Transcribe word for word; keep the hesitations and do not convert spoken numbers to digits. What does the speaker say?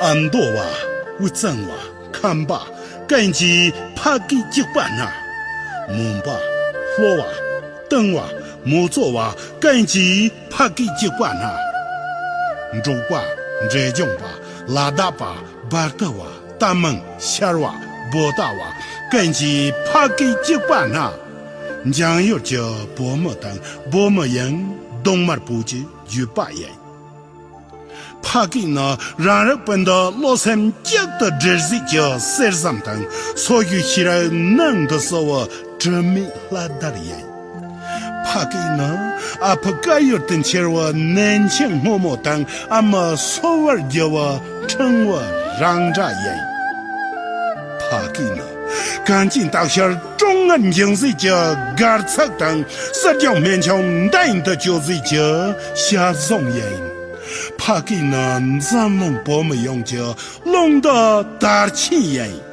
ཨ་མདོ་བ། དབུས་གཙང་བ། ཁམས་པ། ཀུན་གྱིས་ཕ་སྐད་གཅིག་པ་སྨྲ། མོན་པ། ལྷོ་བ། གཏོང་བ། མུ་ཚོ་བ། ཀུན་གྱིས་ཕ་སྐད་གཅིག་པ་སྨྲ། འབྲུག་པ། འབྲས་ལྗོངས་པ། ལ་དྭགས་པ། སྦལ་ཏི་བ། རྟ་མང་། ཤར་བ། བོ་ཏ་བ། ཀུན་གྱིས་ཕ་སྐད་གཅིག་པ་སྨྲ། འཇང་ཡུལ་གྱི་བོད་མི་དང་བོད་མི་ཡང་གདོང་དམར་པོ་གྱི་བརྒྱུད་པ་ཡིན། ཕ་སྐད་ནི་རང་རིགས་སྤུན་ཟླ་བློ་སེམས་གཅིག་ཏུ་སྒྲིལ་སའི་གི་གསེར་ཟམ་དང་། སོ་སོའི་ཤེས་རབ་ནང་དུ་གསོ་བའི་དྲི་མེད་ལྷ་དར་ཡིན། ཕ་སྐད་ནི་ཨ་ཕ་བཀའ་ཡུལ་དུ་འཁྱེར་བའི་ནན་ཆེན་སྔོན་མོ་དང་ཨ་མ་གསོ་བར་བགྱི་བའི་ཕྲེང་བའི་རིང་སྒྲ་ཡིན། ཕ་སྐད་ནི་གངས་ཅན་སྟག་ཤར་ཀྲོང་ངེར་འགྱིང་སའི་གི་སྒར་ཚུགས་དང་། གསེར་ལྗོངས་སྨན་ཆུང་མདུན་དུ་སྐྱོད་སའི་གི་ཞབས་ཟུང་ཡིན། ཕ་སྐད་ནི་འཛམ་གླིང་བོད་མི་ཡོངས་ཀྱི་རླུང་རྟ་དར་ཆེན་ཡིན།